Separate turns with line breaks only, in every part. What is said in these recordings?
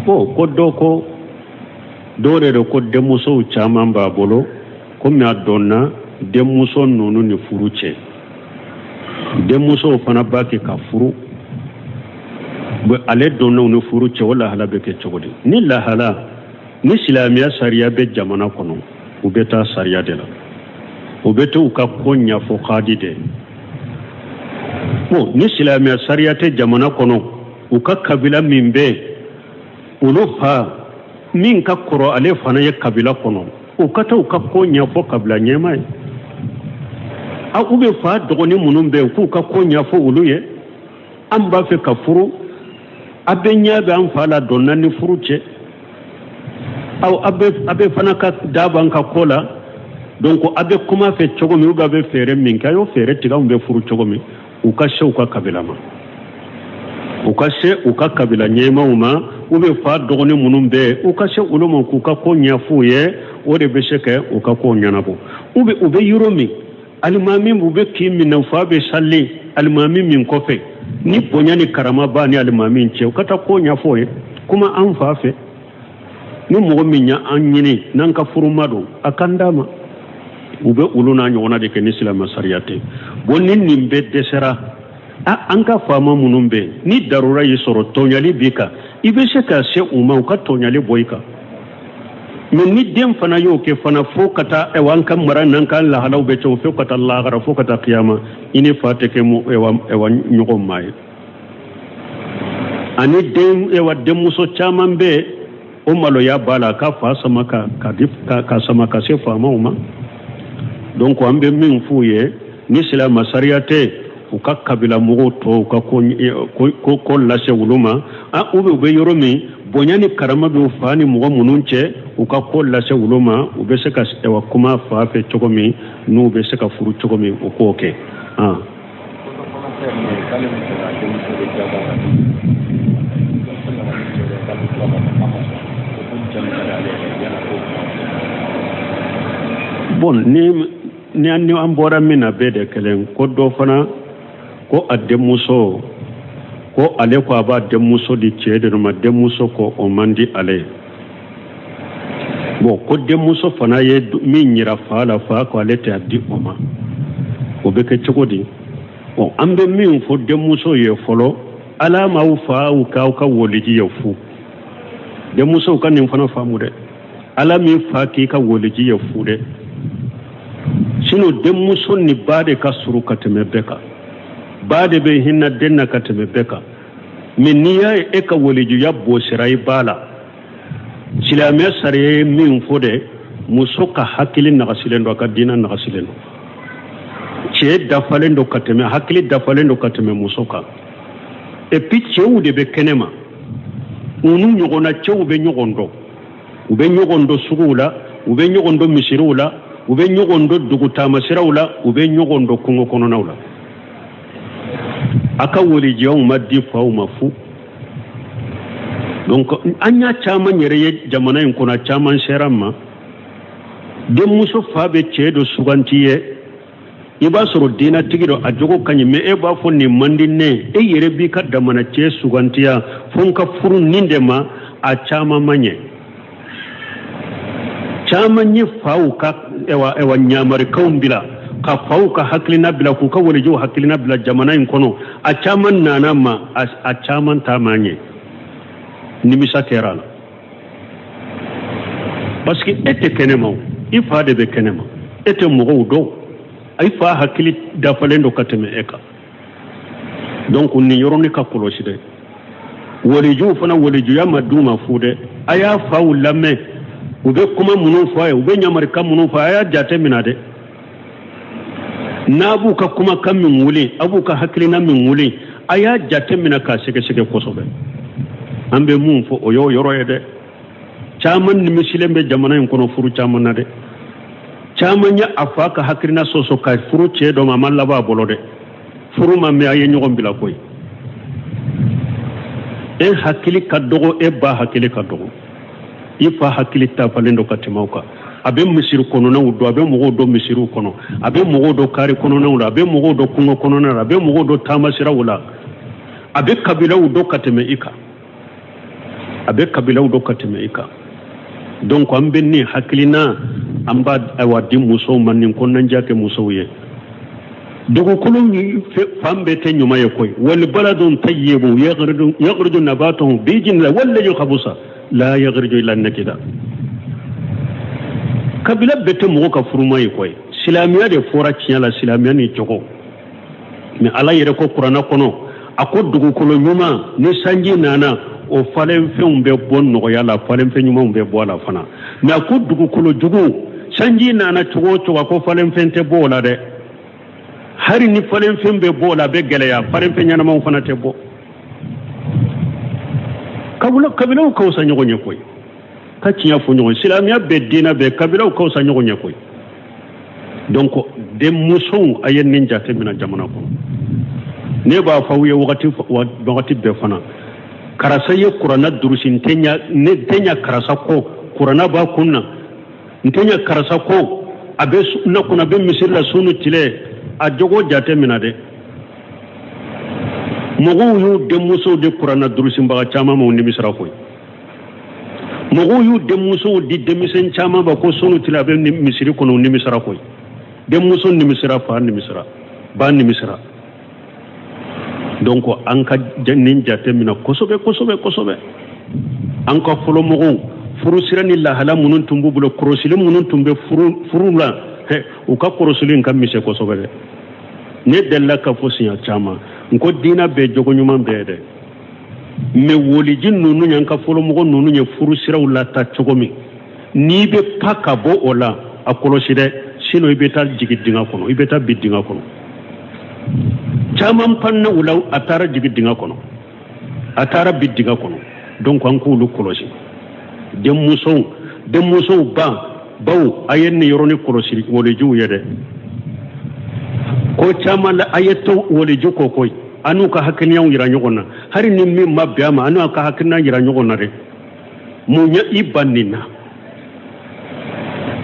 Bon, ko dɔ ko dɔw de don ko denmusow caman b'a bolo, komi a dɔnna denmuso ninnu ni furu cɛ, denmusow fana b'a kɛ ka furu. Bon, ale donna u ni furu cɛ, o lahala bɛ kɛ cogo di? Ni lahala ni silamɛya sariya bɛ jamana kɔnɔ, u bɛ taa sariya de la, u bɛ taa u ka ko ɲɛfɔ kadi de. Bon, ni silamɛya sariya tɛ jamana kɔnɔ, u ka kabila min bɛ olu fa min ka kɔrɔ ale fana ye kabila kɔnɔ, u ka taa u ka ko ɲɛfɔ kabila ɲɛmaa ye. A u bɛ fa dɔgɔnin minnu bɛ yen, k'u ka ko ɲɛfɔ olu ye: an b'a fɛ ka furu, a bɛ ɲɛ bɛ an fa la dɔnna ni furu cɛ, aw a bɛ fana ka da b'an ka ko la. Donc a bɛ kuma fɛ cogo min, ou bien a bɛ fɛɛrɛ min kɛ, a y'o fɛɛrɛ tigɛ, anw bɛ furu cogo min. U ka se u ka kabila ma, u ka se u ka kabila ɲɛmaaw ma, u bɛ fa dɔgɔnin minnu bɛ yen, u ka se olu ma k'u ka ko ɲɛf'u ye. O de bɛ se ka u ka ko ɲɛnabɔ. U bɛ u bɛ yɔrɔ min, alimami u bɛ kin min na, fa bɛ sali alimami min kɔfɛ, ni bonya ni karama b'a ni alimami cɛ, u ka taa ko ɲɛf'o ye. Kuma an fa fɛ, ni mɔgɔ min y'an ɲini n'an ka furu ma don, a kan d'a ma. U bɛ olu n'a ɲɔgɔnna de kɛ ni silamɛ sariya tɛ. Bon, ni nin bɛɛ dɛsɛra, a an ka faama minnu bɛ yen, ni darura y'i sɔrɔ, tɔɲali b'i kan, i bɛ se ka se u ma, u ka tɔɲali bɔ i kan. Mais ni den fana y'o kɛ fana, fo ka taa, ayiwa, an ka mara n'an ka lahalaw bɛ cogo, fo ka taa lahara, fo ka taa kiyama, i ni fa tɛ kɛ, ayiwa, ayiwa, ɲɔgɔn maa ye. Ani den, ayiwa, denmuso caman bɛ yen, o maloya b'a la ka fa sama ka ka di ka sama ka se faamaw ma. Donc an bɛ min f'u ye, ni silamɛ sariya tɛ, u ka kabila mɔgɔw tɔw ka ko ko ko lase olu ma. A u bɛ u bɛ yɔrɔ min, bonya ni karama bɛ fa ni mɔgɔ minnu cɛ, u ka ko lase olu ma. U bɛ se ka, ayiwa, kuma fa fɛ cogo min, n'u bɛ se ka furu cogo min, u k'o kɛ. Ah.
K'ale bɛ fɛ ka denmuso de jagoya ka di denmuso nana ni cɛ dɔ ye, k'a bɛ tila ka fɔ k'a ma sɔn, ko ko cɛ min ka d'ale yɛrɛ ye, yala ko
Bon, ni an bɔra min na, bɛɛ de kelen ko dɔ fana ko a denmuso, ko ale ko a b'a denmuso di cɛ de ma, denmuso ko o man di ale ye. Bon, ko denmuso fana ye min yira fa la, fa ko ale tɛ a di o ma, o bɛ kɛ cogo di? Bon, an bɛ min fɔ denmuso ye fɔlɔ, ala m'aw fa aw k'aw ka woliji ye fu. Denmusow ka nin fana faamu dɛ, ala min fa k'i ka woliji ye fu dɛ. Sinon denmuso ni ba de ka surun ka tɛmɛ bɛɛ kan, ba de bɛ hinɛ den na ka tɛmɛ bɛɛ kan. Mais n'i y'a ye e ka walijuya bɔsira i ba la, silamɛ sariya ye min fɔ dɛ, muso ka hakili nagasilen don, a ka diinɛ nagasilen don. Cɛ dafalen don ka tɛmɛ, hakili dafalen don ka tɛmɛ muso kan. Et puis cɛw de bɛ kɛnɛ ma, u n'u ɲɔgɔnna cɛw bɛ ɲɔgɔn dɔn, u bɛ ɲɔgɔn dɔn suguw la, u bɛ ɲɔgɔn dɔn misiriw la, u bɛ ɲɔgɔn dɔn dugutaamasiraw la, u bɛ ɲɔgɔn dɔn kungo kɔnɔnaw la. A ka walijiyaw ma di faw ma fu. Donc an y'a caman yɛrɛ ye jamana in kɔnɔ, caman sera ma, denmuso fa bɛ cɛ dɔ suganti ye, i b'a sɔrɔ diinatigi dɔ, a jogo ka ɲi, mais e b'a fɔ nin man di ne ye. E yɛrɛ b'i ka damana cɛ sugantiya fo n ka furu nin de ma. A caman ma ɲɛ, caman ye faw ka, ɛwa, ɛwa, ɲamarikaw bila, ka faw ka hakilina bila, k'u ka walijiw hakilina bila jamana in kɔnɔ. A caman nana ma, a caman ta ma ɲɛ, nimisa kɛra a la, parce que e tɛ kɛnɛma o, i fa de bɛ kɛnɛma, e tɛ mɔgɔw dɔn, i fa hakili dafalen don ka tɛmɛ e kan. Donc nin yɔrɔnin ka kɔlɔsi dɛ. Walijuw fana, walijuya ma d'u ma fu dɛ. A y'a faw lamɛn, u bɛ kuma minnu fɔ a ye, u bɛ ɲamarikan minnu fɔ a y'a jate minɛ dɛ. N'a b'u ka kumakan min wuli, a b'u ka hakilina min wuli, a y'a jate minɛ k'a sɛgɛsɛgɛ kosɛbɛ. An bɛ mun fɔ, o y'o yɔrɔ ye dɛ. Caman nimisilen bɛ jamana in kɔnɔ furu caman na dɛ. Caman ye a fa ka hakilina sɔsɔ ka furu cɛ dɔ ma, a ma laban a bolo dɛ. Furu ma mɛn, a ye ɲɔgɔn bila koyi. E hakili ka dɔgɔ, e ba hakili ka dɔgɔ, i fa hakili tafalen don ka tɛmɛ o kan. A bɛ misiri kɔnɔnaw dɔn, a bɛ mɔgɔw dɔn misiriw kɔnɔ, a bɛ mɔgɔw dɔn kari kɔnɔnaw la, a bɛ mɔgɔw dɔn kungo kɔnɔna la, a bɛ mɔgɔw dɔn taamasiraw la. A bɛ kabilaw dɔn ka tɛmɛ i kan, a bɛ kabilaw dɔn ka tɛmɛ i kan. Donc an bɛ nin hakilina an b'a ayiwa di musow ma, nin kɔnɔnajɛ kɛ musow ye. Dugukolo fan bɛɛ tɛ ɲuman ye koyi. Wal baladun tayyibu yakhruju nabatuhu bi'iznillah wallazi khabusa la yakhruju illa nakida. Kabila bɛɛ tɛ mɔgɔ ka furuma ye koyi. Silamɛya de fɔra tiɲɛ la, silamɛya ni cogo. Mais Ala yɛrɛ ko kuranɛ kɔnɔ, a ko dugukolo ɲuman ni sanji nana, o falenfɛnw bɛ bɔ nɔgɔya la, falenfɛn ɲumanw bɛ bɔ a la fana. Mais a ko dugukolo jugu, sanji nana cogo o cogo, a ko falenfɛn tɛ bɔ o la dɛ. Hali ni falenfɛn bɛ bɔ o la, a bɛ gɛlɛya, falenfɛn ɲɛnamaw fana tɛ bɔ. Kabilaw ka fisa ɲɔgɔn ye koyi. Ka tiɲɛ fɔ ɲɔgɔn ye, silamɛya bɛɛ, diinɛ bɛɛ, kabilaw ka fisa ɲɔgɔn ye koyi. Donc denmusow, a ye nin jate minɛ jamana kɔnɔ. Ne b'a fɔ aw ye wagati wagati bɛɛ fana, karisa ye kuranna durusi, n tɛ ɲa, ne tɛ ɲa karisa kɔ, kuranna b'a kun na, n tɛ ɲa karisa kɔ, a bɛ na kunna, a bɛ misiri la su ni tile, a jogo jate minɛ dɛ. Mɔgɔw y'u denmusow di kuranna durusibaga caman ma, u nimisira koyi. Mɔgɔw y'u denmusow di denmisɛn caman ma ko su ni tile a bɛ misiri kɔnɔ, u nimisira koyi. Denmuso nimisira, fa nimisira, ba nimisira. Donc an ka nin jate minɛ kosɛbɛ kosɛbɛ kosɛbɛ. An ka fɔlɔ mɔgɔw, furusira ni lahala minnu tun b'u bolo, kɔrɔsili minnu tun bɛ furu la, u ka kɔrɔsili in ka misɛn kosɛbɛ dɛ. Ne delila ka fɔ siɲɛ caman, n ko diinɛ bɛɛ jogo ɲuman bɛɛ dɛ. Mais woliji ninnu y'an ka fɔlɔmɔgɔ ninnu ye furusiraw lata cogo min, n'i bɛ pa ka bɔ o la, a kɔlɔsi dɛ, sinon i bɛ taa jigin dingɛ kɔnɔ, i bɛ taa bin dingɛ kɔnɔ. Caman panna u la, a taara jigin dingɛ kɔnɔ, a taara bin dingɛ kɔnɔ. Donc an k'olu kɔlɔsi. Denmusow baw, a ye nin yɔrɔnin kɔlɔsi wolijiw ye dɛ. Ko caman la, a ye to woliju kɔ koyi. An n'u ka hakilinaw yira ɲɔgɔn na, hali ni min ma bɛn a ma, an n'u ka hakilina yira ɲɔgɔn na dɛ. Mun ye i ban nin na?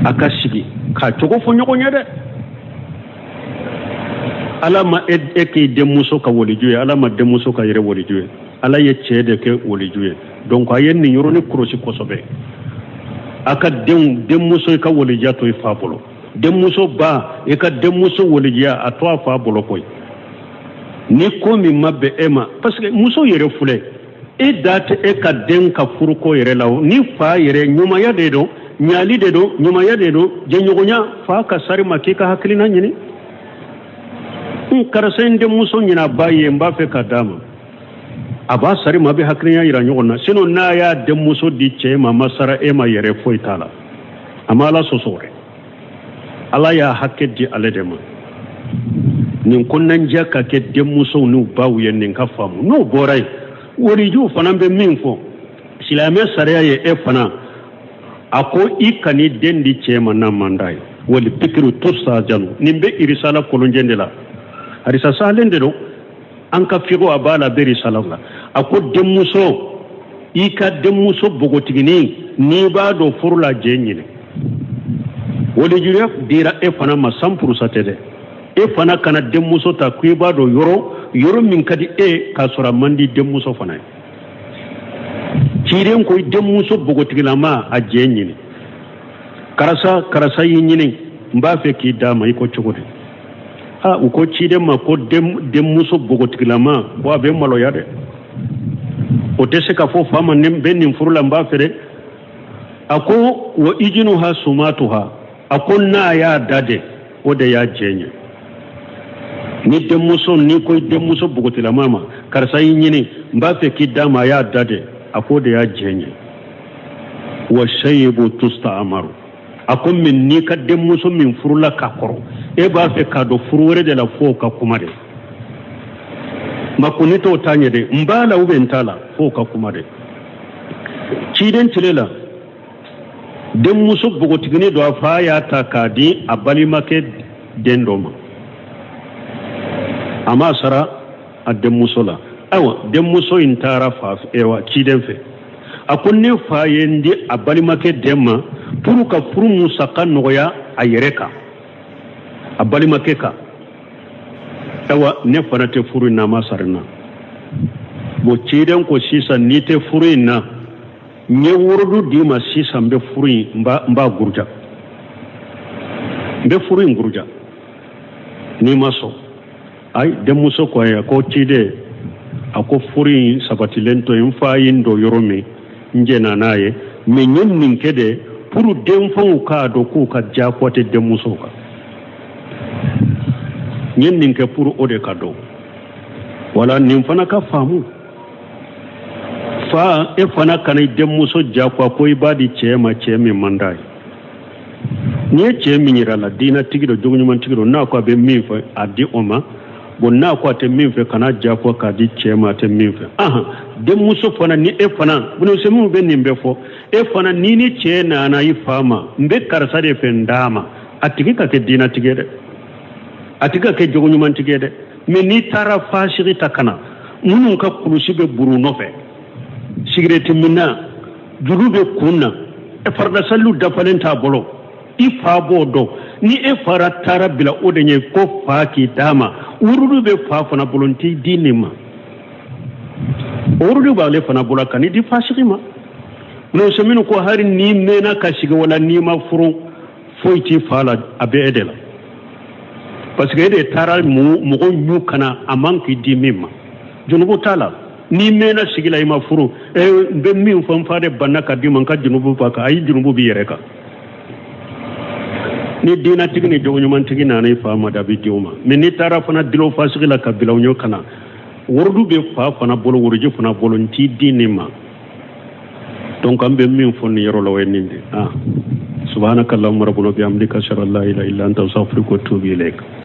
A ka sigi k'a cogo fɔ ɲɔgɔn ye dɛ. Ala ma e k'i denmuso ka woliju ye, Ala ma denmuso ka yɛrɛ woliju ye, Ala ye cɛ de kɛ woliju ye. Donc a ye nin yɔrɔnin kɔlɔsi kosɛbɛ. A ka denmuso i ka wolijiya to i fa bolo, denmuso ba i ka denmuso wolijiya a to a fa bolo koyi. Ni ko min ma bɛn e ma, parce que muso yɛrɛ filɛ, e da tɛ e ka den ka furuko yɛrɛ la o. Ni fa yɛrɛ ɲumanya de don, ɲali de don, ɲumanya de don, jɛɲɔgɔnya, fa ka sari ma k'i ka hakilina ɲini. N karisa n denmuso ɲina ba ye, n b'a fɛ ka d'a ma, a b'a sari ma, a bɛ hakilina yira ɲɔgɔn na. Sinon n'a y'a denmuso di cɛ ma, ma sara e ma yɛrɛ, foyi t'a la, a ma Ala sɔsɔ dɛ. Ala y'a hakɛ di ale de ma. Nin kɔnɔnajɛ ka kɛ denmusow n'u baw ye, nin ka faamu. N'o bɔra yen, warijuw fana bɛ min fɔ, silamɛ sariya ye e fana, a ko i kan'i den di cɛ ma n'a man d'a ye. Wali pikiru tusajanu, nin bɛ irisala kolonjɛ de la, harisa salen de don, an ka figo a b'a la, bɛ risala la. A ko denmuso, i ka denmuso npogotiginin, n'i b'a dɔn furu la, jɛ ɲini. Walijuya dira e fana ma 100% tɛ dɛ. E fana kana denmuso ta ko i b'a dɔn yɔrɔ min ka di e, k'a sɔrɔ a man di denmuso fana ye. Ciden ko i denmuso npogotigilama, a jɛ ɲini. Karisa, karisa y'i ɲini, n b'a fɛ k'i d'a ma, i ko cogo di? U ko ciden ma ko denmuso npogotigilama, ko a bɛ maloya dɛ, o tɛ se ka fɔ fa ma ne bɛ nin furu la, n b'a fɛ dɛ. A ko wa ijinuha sumatuha, a ko n'a y'a da de, o de y'a jɛ ɲɛ. Ni denmuso, n'i ko i denmuso npogotigilama ma karisa y'i ɲini, n b'a fɛ k'i d'a ma, a y'a da de, a ko de y'a jɛ ɲɛ. Wa sayibu tustamaru, a ko min n'i ka denmuso min furula ka kɔrɔ, e b'a fɛ k'a don furu wɛrɛ de la, f'o ka kuma de. Makuni t'o ta ɲɛ dɛ, n b'a la ou bien n t'a la, f'o ka kuma de. Ciden tile la, denmuso npogotiginin dɔ, a fa y'a ta k'a di a balimakɛ den dɔ ma, a m'a sara a denmuso la. Ayiwa, denmuso in taara fa fɛ, ayiwa, ciden fɛ. A ko ne fa ye n di a balimakɛ den ma pour ka furu musaka nɔgɔya a yɛrɛ kan, a balimakɛ kan. Ayiwa, ne fana tɛ furu in na, a ma sara n na. Bon, ciden ko sisan n'i tɛ furu in na, n ye wurudu d'i ma sisan, n bɛ furu in, n b'a guruja, n bɛ furu in guruja n'i ma sɔn. Ayi, denmuso ko ayi, a ko ciden, a ko furu in sabatilen to yen, n fa ye n don yɔrɔ min, n jɛnna n'a ye, mais n ye nin kɛ de pour denfaw k'a dɔn k'u ka diyagoya tɛ denmusow kan. N ye nin kɛ pour o de ka dɔn. Wala nin fana ka faamu. Fa, e fana kana i denmuso diyagoya ko i b'a di cɛ ma, cɛ min man d'a ye. N'i ye cɛ min yira a la, diinɛtigi don, jogoɲumantigi don, n'a ko a bɛ min fɛ, a di o ma. Bon, n'a ko a tɛ min fɛ, kana diyagoya k'a di cɛ ma a tɛ min fɛ. Ahan, denmuso fana, ni e fana minnu bɛ nin bɛɛ fɔ, e fana n'i ni cɛ nana i fa ma, n bɛ karisa de fɛ, n d'a ma, a tigi ka kɛ diinɛtigi ye dɛ, a tigi ka kɛ jogoɲumantigi ye dɛ. Mais n'i taara fasigi ta ka na, minnu ka kulusi bɛ buru nɔfɛ, sigirɛti minna, juru bɛ kun na, faridasaliw dafalen t'a bolo, i fa b'o dɔn. Ni e fara taara bila o de ɲɛ ko fa k'i d'a ma, wurudu bɛ fa fana bolo, n t'i di nin ma. O wurudu b'ale fana bolo, ka n'i di fasigi ma. Minnu ko hali n'i mɛnna ka sigi wala n'i ma furu, foyi t'i fa la, a bɛ e de la, parce que e de taara mɔgɔ ɲu ka na, a man k'i di min ma, junubu t'a la. N'i mɛnna sigi la, i ma furu, n bɛ min fɔ, n fa de banna ka d'i ma, n ka junubu b'a kan. Ayi, junubu b'i yɛrɛ kan. Ni diinɛtigi ni jogoɲumantigi nana i fa ma, da bɛ di o ma. Mais n'i taara fana dilo fasigi la ka bila u ɲɛ ka na, wurudu bɛ fa fana bolo, wuruji fana bolo, n t'i di nin ma. Donc an bɛ min fɔ nin yɔrɔ la, o ye nin de. Ah, subhanaka allahumma rabbana bihamdika, ashhadu an la ilaha illa anta, astaghfiruka wa atubu ilayk.